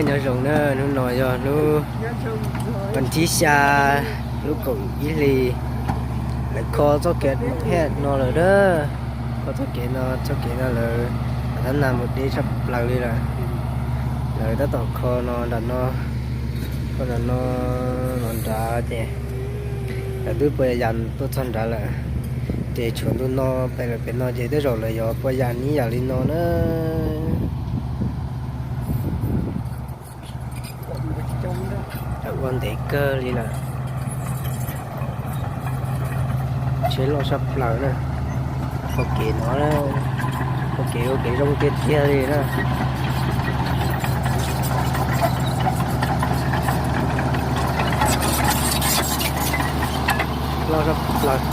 Nyob zoo na, hnub no yog hnub vas thib xya lub kaum ib hlis, lawv kho txoj kev Noom Hej no lawm na. Kho txoj kev no, txoj kev no lawv tab nas mus deb tshaj plaws li lawm. Lawv tab tom kho no nram no, kho nram no los nrad ces lawv twb puas yas tuaj txog nrad lawm. Ces tshuav ntu no pem lawm, pem no ces tej zaum lawv yuav puas yas ib yam li no na. Lawv ua ntev kawg li lawm. Tsheb loj tshaj plaws na. Qhov kev no, qhov kev ua kev zoo tiag tiag li na. Loj tshaj plaws.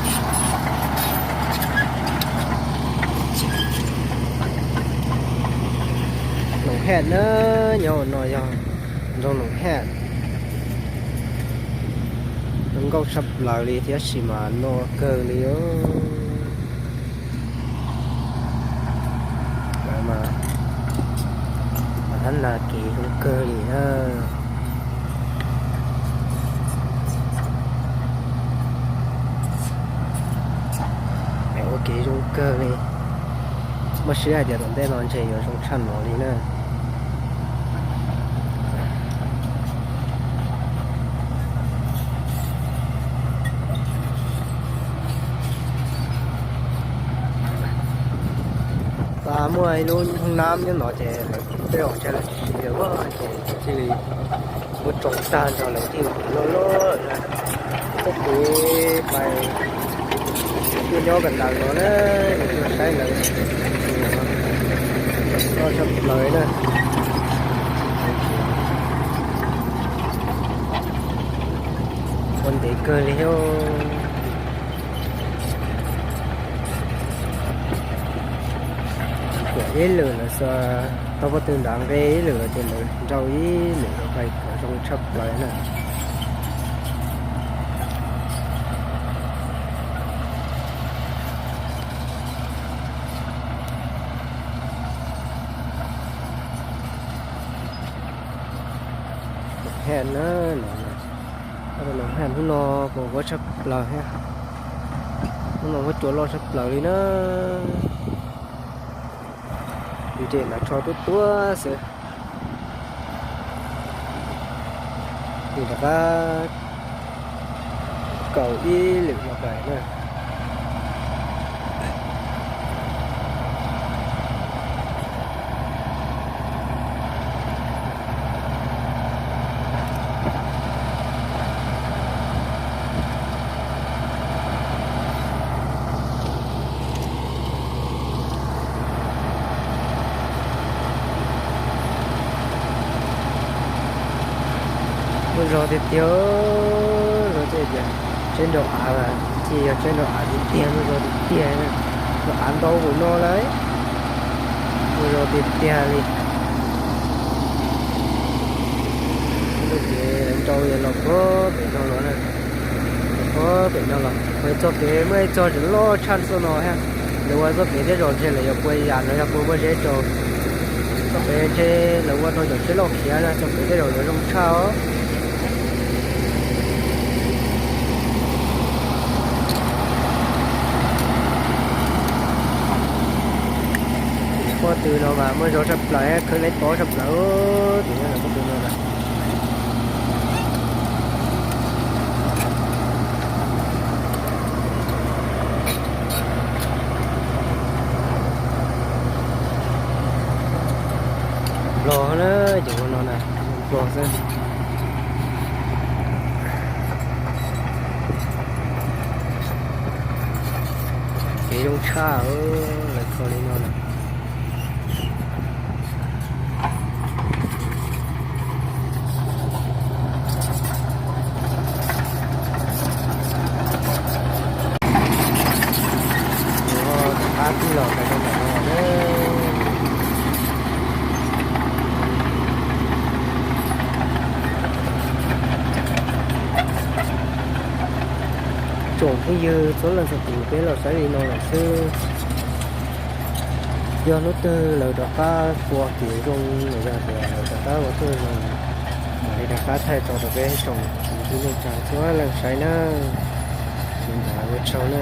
Noom Hej na, nyob hauv no yog nroog Noom Hej. Zoo nkauj tshaj plaws li thiab sis mas loj kawg li os. Lawv mas, mas tab nas kev zoo kawg li na. Ua kev zoo kawg li. Muaj siab hais tias tom ntej no ntshe yuav zoo tshaj no li na. Muaj ib lub hoob nab nyob no ces lawv tej zaum ntshe lawv tsis ua ces thiaj li muab tsoo tag nrho lawv thiaj ua kev loj loj na. Txoj kev pais tuaj nyob kawm ntawv no na, tuaj saib lawv loj tshaj plaws na. Ua ntev kawg li thiab. Kuam ib lwm lawm xwb, tau pob tw nrad nqe ib lwm lawm ces lawv nrau ib lwm lawm pais kom zoo tshaj plaws na. Noom Hej na, Noom Hej hnub no kuj huab tshaj plaws thiab. Hnub no huab cua loj tshaj plaws li na. Nres na tsho tuab tuab xwb. Nws rov qab kaum ib lwm no pais na. Muaj zog tiag tiag, zog tiag tiag, tsheb nrau av, cia yog tsheb nrau av tiag tiag, muaj zog tiag tiag, nrau av ntau npaum no lawm, muaj zog tiag tiag li. Lub kev lawv nrau los puag pem no los na, puag pem no los, txoj kev muaj ib txoj tseem loj tshaj txoj no thiab. Lawv ua txoj kev tej zaum ntshe lawv yuav puas yam no yog puas pob zeb rau. Txoj kev ntshe lawv ua rau cov tsheb loj khiav na, txoj kev tej zaum yuav zoo tshaj os. Pob tw no mas muaj zog tshaj plaws, khawb leb tob tshaj plaws, tus nyob ntawm pob tw no na. Nplog na, cov no na, nplog xwb. Kev zoo tshaj, lawv kho li no na. Rov qab twb los pais rau ntawm no na. Tsoom phooj ywg txhua leej txhua tus, peb los saib li no lawm xwb. Yog hnub twg lawv rov qab tua kev zoo los yog tias lawv rov Ua tuaj zoo, mam li rov qab thaij tso rau peb tsoom kwv tij neej tsa txhua leej saib na. Li ntawd ua tsaug na.